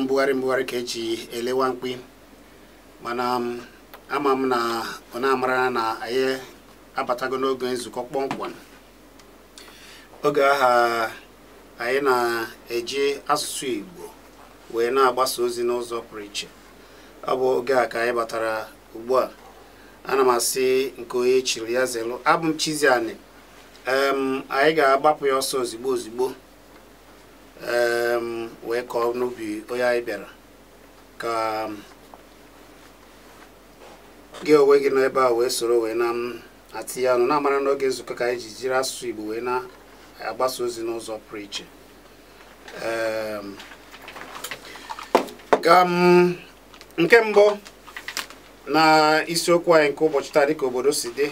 Mbugharị mbugharị ka eji elewa mkpi, mana ama m na ọ na-amara na anyị abatago n'oge nzukọ kpọmkwem, oge aha anyị na-eji asụsụ Igbo wee na-agbasa ozi n'ụzọ pụrụ iche. Ọ bụ oge a ka anyị batara ugbu a. Ana m asị nke onye chiri ya zelu. Abụ m Chiziani. Anyị ga-agbapụ ya ọsọ ozigbo ozigbo wee kọọ n'ubi onye anyị bịara, ka gị onwe gị nọ ebe a wee soro wee na-atị ya ọnụ, na-amara n'oge nzukọ ka anyị ji jiri asụsụ Igbo wee na-agbasa ozi n'ụzọ pụrụ iche. Ka nke mbụ na isiokwu anyị nke ụbọchị taa, dịka obodo si dị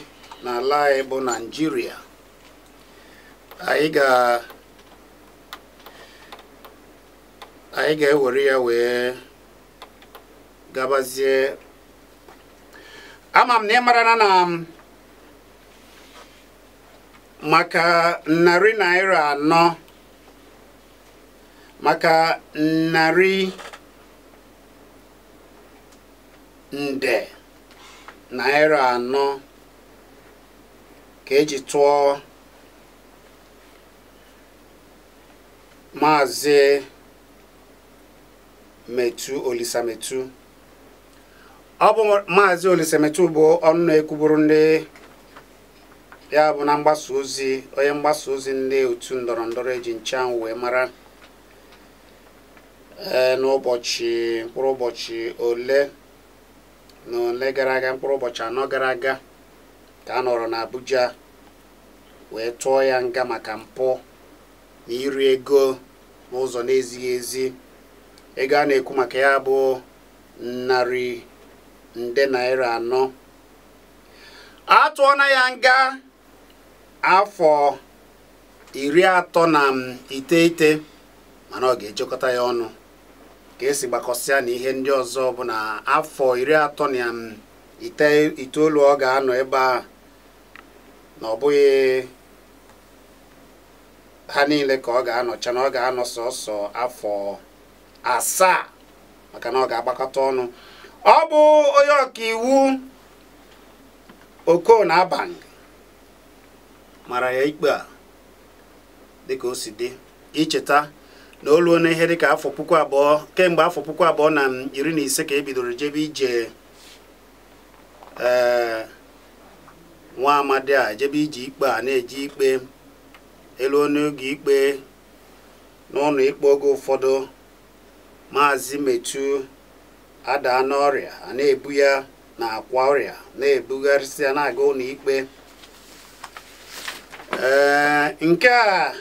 n'ala anyị bụ Naịjirịa, anyị ga-ewere ya wee gabazie. Ama m na ị mara na maka narị naira anọ, maka narị nde naira anọ ka eji tụọ Maazị Metu Olisametu. Ọ bụ Maazị Olisametu bụ ọnụ na-ekwuburu ndị ya bụ na mgbasa ozi, onye mgbasa ozi ndị otu ndọrọ ndọrọ eji nchanwụ wee mara. N'ụbọchị mkpụrụ ụbọchị ole na ole gara aga, mkpụrụ ụbọchị anọ gara aga, ka a nọrọ n'Abuja wee tụọ ya nga maka mpụ na iri ego n'ụzọ na-ezighị ezi. Ego a na-ekwu maka ya bụ narị nde naira anọ. A tụọna ya nga afọ 39, mana ọ ga-ejikọta ya ọnụ ka esi gbakọsịa na ihe ndị ọzọ bụ na afọ 39 ọ ga-anọ ebe a, na ọ bụghị ha niile ka ọ ga-anọcha, na ọ ga-anọ sọsọ afọ 7, maka na ọ ga-agbakọta ọnụ. Ọ bụ onye ọkaiwu Okon Abang mara ya ikpe a dịka o si dị. Icheta na o luo n'ihe dịka afọ 2000, kemgbe afọ 2015 ka e bidoro jebe ije nwa amadi a, jebe ije ikpe a, na-eje ikpe elu n'oge ikpe n'ụlọ ikpe. Oge ụfọdụ Maazị Metu adaa n'ọrịa, a na-ebu ya na akwa ọrịa, na-ebugharịsị ya na-aga ụlọ ikpe. Nke a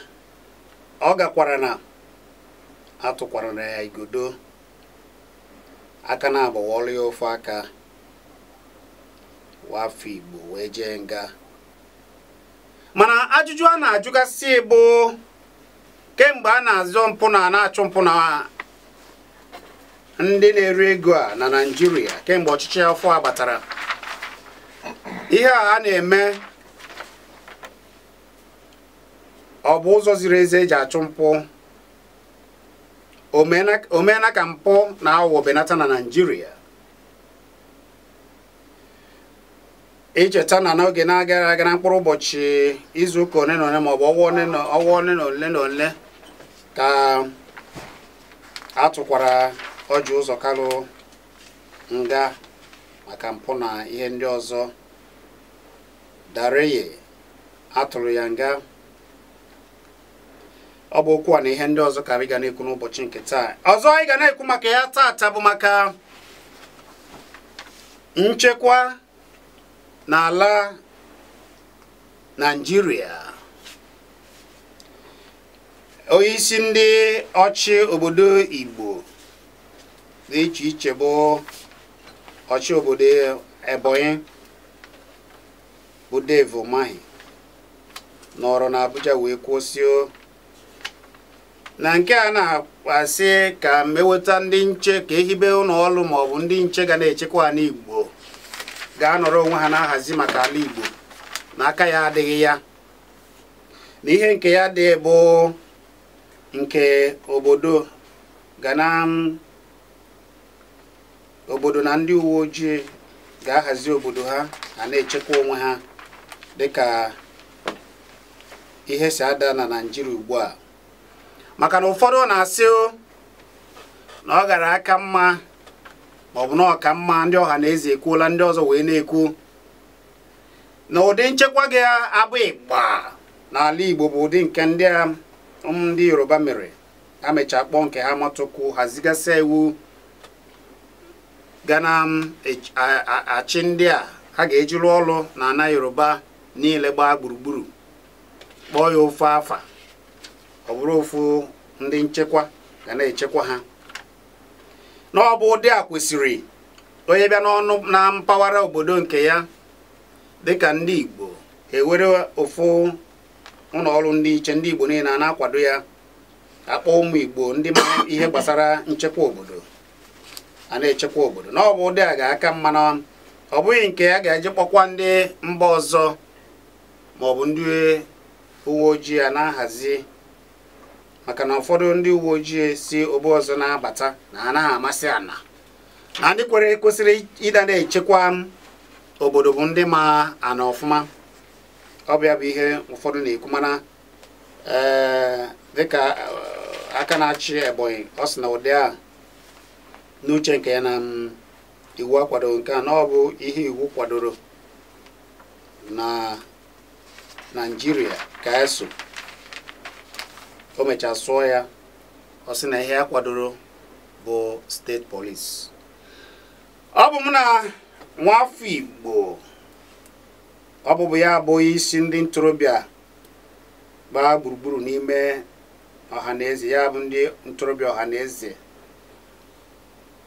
ọ gakwara na atụkwara na ya igodo aka na-agbawọrọ ya ofe aka wafọ Igbo wee jee nga. Mana ajụjụ a na-ajụgasị bụ kemgbe a na-azọ mpụ na na-achụ mpụ na ndị na-eri ego a na Naịjirịa kemgbe ọchịchị afọ a batara, ihe a na-eme ọ bụ ụzọ ziri ezi eji achụ mpụ? O meela ka mpụ na aghụghọ benata na Naịjirịa? Icheta na n'oge na-agaghị aga na mkpụrụ ụbọchị izuụka ole na ole maọbụ ọnwa ole na ole na ole ka a tụkwara Ọji Ụzọ Kalụ nga maka mpụ na ihe ndị ọzọ. Dareye atụrụ ya nga. Ọ bụ okwu a na ihe ndị ọzọ ka anyị ga na-ekwu n'ụbọchị nke taa. Ọzọ anyị ga na-ekwu maka ya taata bụ maka nchekwa n'ala Naịjirịa. Onye isi ndị ọchị obodo Igbo dị iche iche bụ ọchị obodo Ebonyi bụ Dave Umahi nọrọ n'Abuja wee kwụsịo na nke a na-asị ka meweta ndị nche ka ehibe ụlọ ọrụ maọbụ ndị nche ga na-echekwa ala Igbo ga-anọrọ onwe ha na-ahazi maka ala Igbo na aka ya adịghị ya, na ihe nke ya dị bụ nke obodo ga na Obodo na ndị uwe ojii ga-ahazi obodo ha ha na-echekwa onwe ha dịka ihe si ada na Naịjirịa ugbu a. Maka na ụfọdụ na-asị na ọ gara aka mma maọbụ na ọka mma, ndị ọha na eze ekwuola, ndị ọzọ wee na-ekwu na ụdị nchekwa ga-abụ ịgba n'ala Igbo bụ ụdị nke ndị Yoruba mere. Ha mechaa kpọọ nke ha matụkwu, hazigasịa iwu ga na-achị ndị a ha ga-eji rụọ ọrụ na ana Yoruba niile gbaa gburugburu, kpọọ ya ofu afa, ọ bụrụ ofu ndị nchekwa ga na-echekwa ha. Na ọ bụ ụdị a kwesịrị onye bịa n'ọnụ na mpaghara obodo nke ya dịka ndị Igbo ewere ofu ụlọ ọrụ ndị iche ndị Igbo niile na-akwado ya, akpọ ụmụ Igbo ndị ma ihe gbasara nchekwa obodo a na-echekwa obodo. Na ọ bụ ụdị a ga-aka mma, na ọ bụghị nke a ga-eji kpọkwa ndị mba ọzọ maọbụ ndị uwe ojii a na-ahazi, maka na ụfọdụ ndị uwe ojii si obe ọzọ na-abata na anaghị amasị ana na ndị kwesịrị ịda na-echekwa obodo bụ ndị ma ana ọfụma. Ọ bịa bụ ihe ụfọdụ na-ekwu, mana dịka aka na-achị Ebonyi, ọ sị na ụdị a n'uche nke ya na iwu akwadoro nke a, na ọ bụ ihe iwu kwadoro na Naịjirịa ka eso. O mechaa sụọ ya, ọ sị na ihe ya kwadoro bụ steeti polisi. Ọ bụ m na nwafọ Igbo, ọ bụbụ ya abụghị isi ndị ntorobịa gbaa gburugburu n'ime ọhaneze, ya bụ ndị ntorobịa ọhaneze,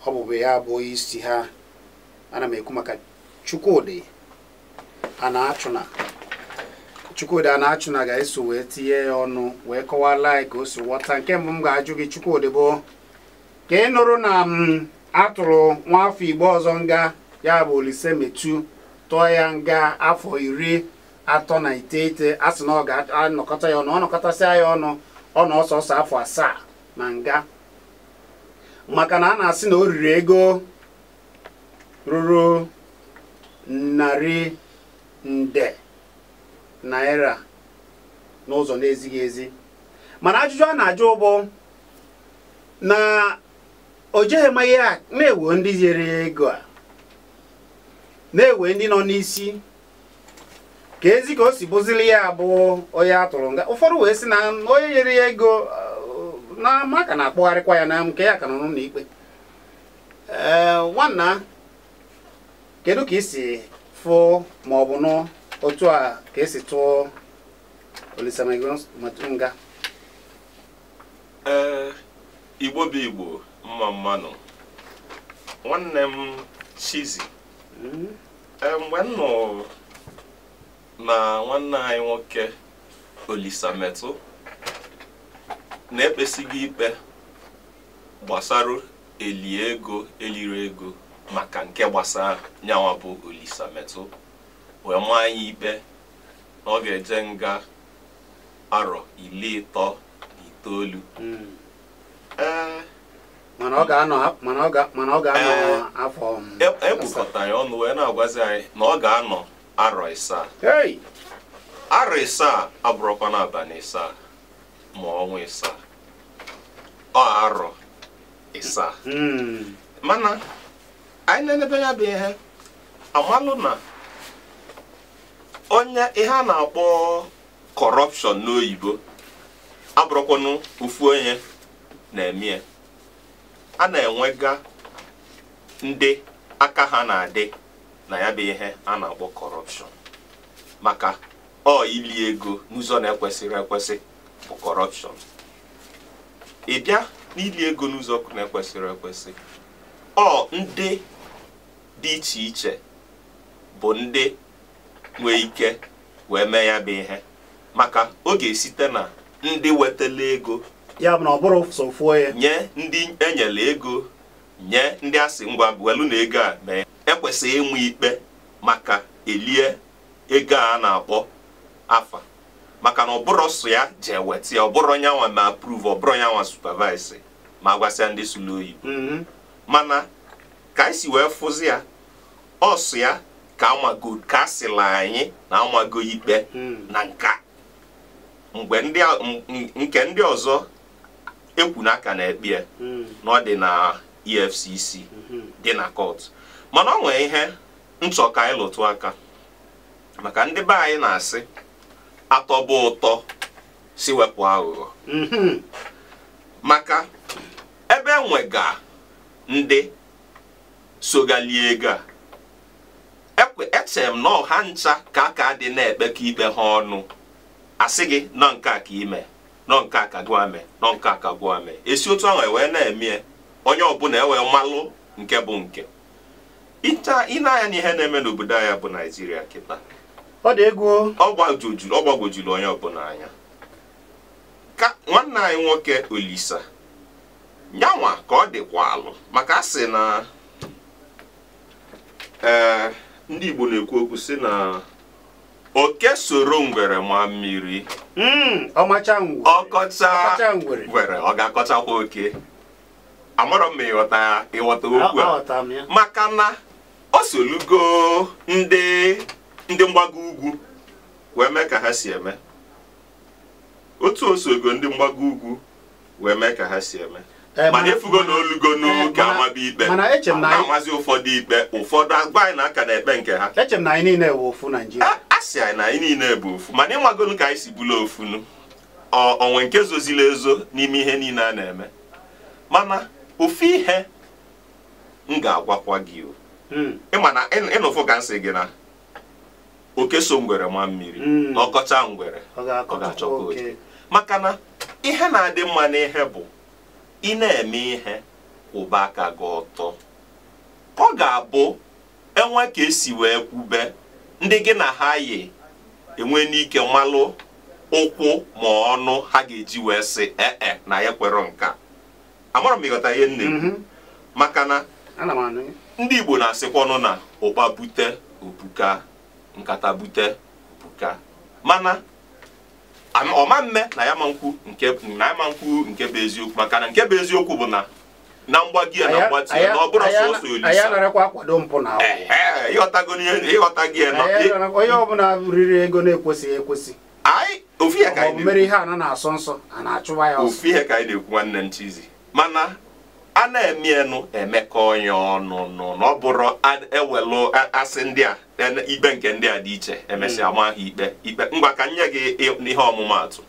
ọ bụbụ ya abụghị isi ha. Ana m ekwu maka Chukwudi Anachuna. Chukwudi Anachuna ga-eso wee tinye ya ọnụ wee kọwala anyị ka o si ghọta. Nke mbụ m ga-ajụ gị Chukwudi bụ ka ị nụrụ na m atụrụ nwafọ Igbo ọzọ nga, ya bụ Olise Metu, tụọ ya nga afọ 39, a sị na ọ ga-anọkọta ya ọnụ, ọ nọkọtasịa ya ọnụ, ọ nọ ọsọsọ afọ 7 na nga, maka na a na-asị na o riri ego ruru 100 nde naira n'ụzọ na-ezighị ezi. Mana ajụjụ a na-ajụ bụ na o jeghị ma ihe a na-ewe ndị nyere ya ego a, na-ewe ndị nọ n'isi, ka ezi ka o si bụzili ya bụ onye a tụrụ nga. Ụfọdụ wee sị na onye nyere ya ego na maka na-akpọgharịkwa ya na nke ya ka nọ n'ụlọ ikpe. Nwanna, kedu ka isi fụ ma ọ bụ nụ otu a ka esi tụọ Olise Metu nga? Igbo bụ Igbo, mma mmanụ. Nwanne m Chizzy, mgbe m nọ na nwanne anyị nwoke Olise Metu na-ekpesighị ikpe gbasara eli ego eliri ego maka nke gbasara nyanwa bụ Olise Metu, wee maa anyị ikpe na ọ ga-eje nga arọ 39. Mana ọ ga-anọ afọ ekpukọtara ya ọnụ wee na-agwazi anyị na ọ ga-anọ arọ 7. Arọ 7 abụrụkwa n'abalị 7 ma ọnwa 7, ọ arọ 7. Mana anyị na-enebe ya bụ ihe amalụ na onye ihe a na-akpọ kọrọpshọn n'oyibo abụrụkwanụ ofu onye na-eme ya. A na-enwega ndị aka ha na-adị na ya bụ ihe a na-akpọ kọrọpshọn, maka ọ ili ego n'ụzọ na-ekwesịrị ekwesị bụ kọrọpshọn. Ị bịa n'ili ego n'ụzọ na-ekwesịrị ekwesị, ọ ndị dị iche iche bụ ndị nwee ike wee mee ya bụ ihe, maka ọ ga-esite na ndị wetala ego ya bụ na ọ bụrụ sọ fuo ya nye ndị enyela ego, nye ndị asị ngwa welu na ego a mee. Ekwesịghị ịnwe ikpe maka elie ego a na-akpọ afa, maka na ọ bụrụ sọ ya jee weta ya, ọ bụrụ nyanwa ma approve, ọ bụrụ nyanwa supervise ma gwasịa ndị sụlụ oyibo. Mana Ka anyị si wee fụzi ya, ọsụ ya ka amago, ka asịla anyị na amago ikpe na nka mgbe nke ndị ọzọ ekwu n'aka na-ekpe ya na ọ dị na EFCC, dị na court. Mana ọ nwee ihe nchọ ka anyị lụtụ aka, maka ndị be anyị na-asị atọbụ ụtọ si wepụ aghụghọ. Maka ebe enwega ndị sogalie ego a, eche m na ọha ncha ka aka dị na-ekpekọ ikpe ha ọnụ, asị gị nọ nke a ka ime, nọ nke a ka gụọ mee, nọ nke a ka gụọ mee, esi otu ahụ wee na-eme, onye ọbụla ewee malụ nke bụ nke. Ị na-anya n'ihe na-eme n'obodo anyị bụ Naijiria kịta, ọ dị egwu, ọ gbagwojuru onye ọbụla anya. Ka nwanne anyị nwoke Olisa nyanwa ka ọ dịkwa alụ, maka a sị na ndị Igbo na-ekwu okwu sị na oke soro ngwere ma mmiri, ọkọcha ngwere ọ ga-akọchakwa oke. Amarọ m ịghọta okwu a, maka na o solugo ndị mgbago ugwu wee mee ka ha si eme. Otu osogo ndị mgbago ugwu wee mee ka ha si eme, mana efugo na olugo n'oge amaba ikpe, na-amazi ụfọdụ ikpe, ụfọdụ agwa anyị na aka na-ekpe nke ha. Eche m na anyị niile bụ ofu Naijiria. A sị anyị na anyị niile bụ ofu, mana ịmagonu ka anyị si bụla ofunu, onwe nke zozila ezo n'ime ihe niile a na-eme. Mana ofu ihe m ga-agwakwa gị, ịma na ịnụfụ ka nsị gị na oke so ngwere ma mmiri, na ọkọcha ngwere ọ ga-achọkwa oke. Maka na ihe na-adị mma n'ihe bụ ị na-eme ihe kwụba aka gị ọtọ, ọ ga-abụ enwe ka esi wee kwube ndị gị na ha yi enwe n'ike malụ ụkwụ ma ọnụ ha ga-eji wee sị ee na ya kwere nka. Amara m ịghọta ihe nne, maka na ndị Igbo na-asịkwa ọnụ na ụkpa bute obuka, nkata bute obuka. Mana ọma mme na ya ma nkwu nke bụ eziokwu, maka na nke bụ eziokwu bụ na mgbagi ya na mgbati ya na ọ bụrụ sọsọ Olisa ịghọtago ihe onye ọbụla riri ego na-ekwesịghị ekwesị. Ofu ihe ka anyị mere ihe a na-asọ nsọ a na-achụwa ya ọsọ. Ofu ihe ka anyị na-ekwu nwanne m Chizi, mana a na-eme enu emekọ ya ọnụ nụ na ọ bụrụ ewelu asị ndị a ikpe nke ndị a dị iche emesịa ama ha ikpe ikpe. Ngwa ka nye gị ihe ọmụmaatụ.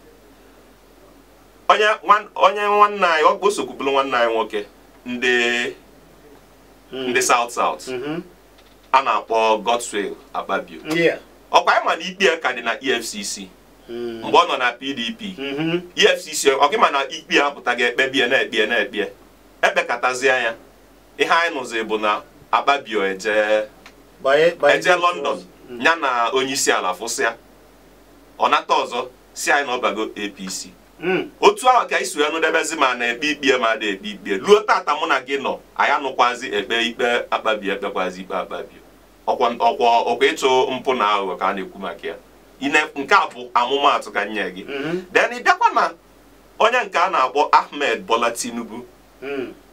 Onye nwanne anyị ọ sokwubulu nwanne anyị nwoke ndị South South a na-akpọ Godswill Akpabio, ọkwa anyị ma na ikpe ya ka dị na EFCC mgbe ọ nọ na PDP. EFCC ọkwa ma na ikpe ya apụtaghị ekpebie na-ekpie na-ekpie ekpekatazie ya. Ihe anyị nụzi bụ na Akpabio eje London ya na onye isi ala fụsịa, ọ nata ọzọ si anyị na ọbago APC. Otu ahụ ka isi wee nụdebezi ma na-ekpe ikpe ma na ekpe ikpe ruo tata mụ na gị nọ, anyị anụkwazi ekpe ikpe Akpabio ekpekwazi ikpe Akpabio. Ọkwa ịchụ mpụ na aghụghọ ka a na-ekwu maka ya. Nke a bụ amụmaatụ ka nye gị. Then ị bịakwa na onye nke a na-akpọ Ahmed Bola Tinubu,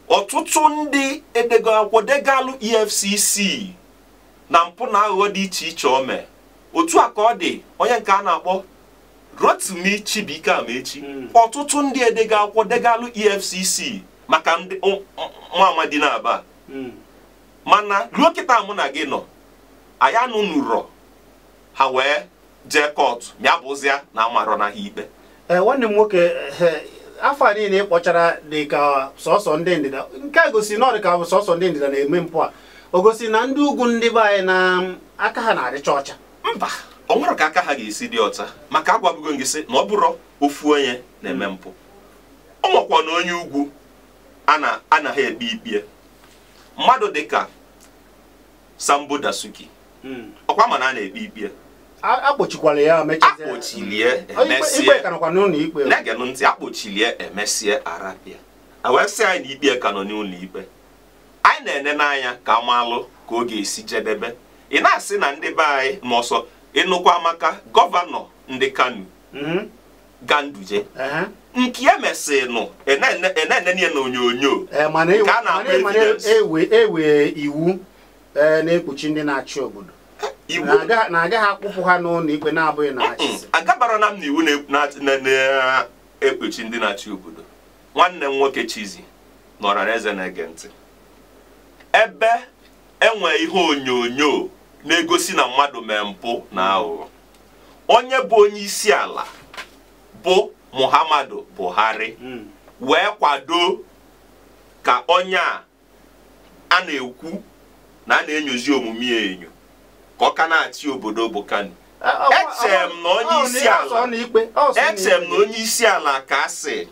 ọtụtụ ndị edego akwụkwọ degalụ EFCC na mpụ na aghụghọ dị iche iche o mee. Otu a ka ọ dị onye nke a na-akpọ Rotimi Chibuike Amaechi, ọtụtụ ndị edego akwụkwọ degalụ EFCC maka ndị nwa amadi na-aba. Mana ruo kịta mụ na gị nọ, anyị anụnụrọ ha wee jee kọtụ ya bụzịa na amarọ na ha ikpe. Nwanne m nwoke, afọ a niile kpọchara dị ka sọsọ ndị ndịda, nke a gosi na ọ dị ka sọsọ ndị ndịda na-eme mpụ a, o gosi na ndị ugwu ndị be anyị na aka ha na-adịcha ọcha. Mba, ọ nwere ka aka ha ga-esi dị ọcha, maka agwabugo gị sị na ọ bụrụ ofu onye na-eme mpụ. Ọ nwekwa na onye ugwu anaghị ekpe ikpe. Mmadụ dịka Sambo Dasuki, ọkwa mana a na-ekpe ikpe, akpọchikwala ya mechazie, akpọchilie emesie ikpe ka nọkwa n'ụlọ ikpe, na-egenụ ntị, akpọchilie emesie arapịa, wee sị anyị na ikpe ka nọ n'ụlọ ikpe. Anyị na-ene n'anya ka amalụ ka ọ ga-esi jedebe. Ị na-asị na ndị be anyị n'ọsọ ịnụkwa maka gọvanọ ndị Kano Ganduje nke ya mesịrị enene na onyonyo nke a na-akpọ evidence. Ewe iwu na-ekpuchi ndị na-achị obodo na-agaghị akpụpụ ha n'ụlọ ikpe na-abụghị na achịsị. Agabara na m na iwu na-ekpuchi ndị na-achị obodo. Nwanne m nwoke Chizzy nọrọ n'eze na-ege ntị ebe enwe ihe onyonyo na-egosi na mmadụ mee mpụ na aghụghọ. Onye bụ onye isi ala bụ Muhammadu Buhari wee kwado ka onye a na-ekwu na a na-enyozi omume ya enyo ka ọ ka na-achị obodo bụ Kano. Eche m na onye isi ala ka asị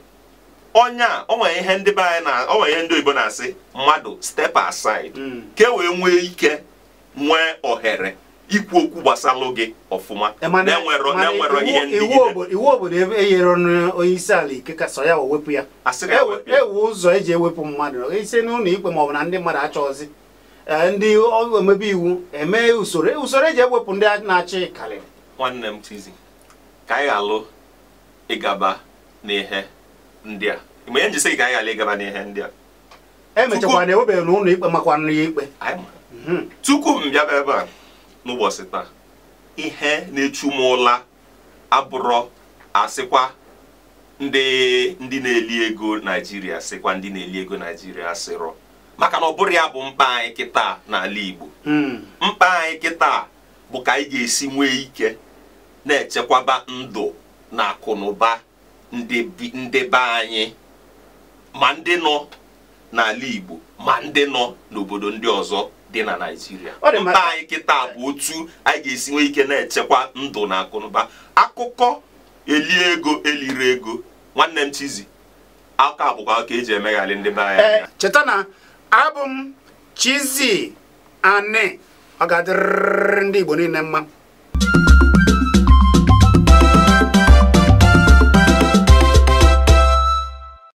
onye a o nwere ihe ndị be anyị na o nwere ihe ndị oyibo na-asị mmadụ step aside ka e wee nwee ike nwee ohere ikwu okwu gbasalụ gị ọfụma na-enwero ihe ndị iwu obodo enyere onye isi ala ike ka sọ ya wepụ ya. Ewu ụzọ eji ewepụ mmadụ isi n'ụlọ ikpe maọbụ na ndị mmadụ achọghịzi ndị omebe iwu eme usoro eji ewepụ ndị na-achị karịrị. Nwanne m Chizzy, ka anyị alụ ịgaba n'ihe ndị a. Mgbe ihe njisi gị ka anyị alụ ịgaba n'ihe ndị a emechakwa na ewebeghị n'ụlọ ikpe makwa nụ ya ikpe. Tupu m bịaba ebe a n'ụbọchị taa, ihe na-echu m ụla abụrọ asịkwa ndị na-eli ego Naijiria sịkwa ndị na-eli ego Naijiria asịrọ, maka na ọ bụrụ ya bụ mkpa anyị kịta n'ala Igbo. Mkpa anyị kịta bụ ka anyị ga-esi nwee ike na-echekwaba ndụ na akụnụba ndị be anyị, ma ndị nọ n'ala Igbo ma ndị nọ n'obodo ndị ọzọ dị na Naịjirịa. Mkpa anyị kịta bụ otu anyị ga-esi nwee ike na-echekwa ndụ na akụnụba. Akụkọ eli ego eliri ego, nwanne m Chizzy, aka bụkwa aka eji emeghalị ndị be anyị. Cheta na abụ m Chizzy Ani. Ọ ga-adịrịrị ndị Igbo niile mma.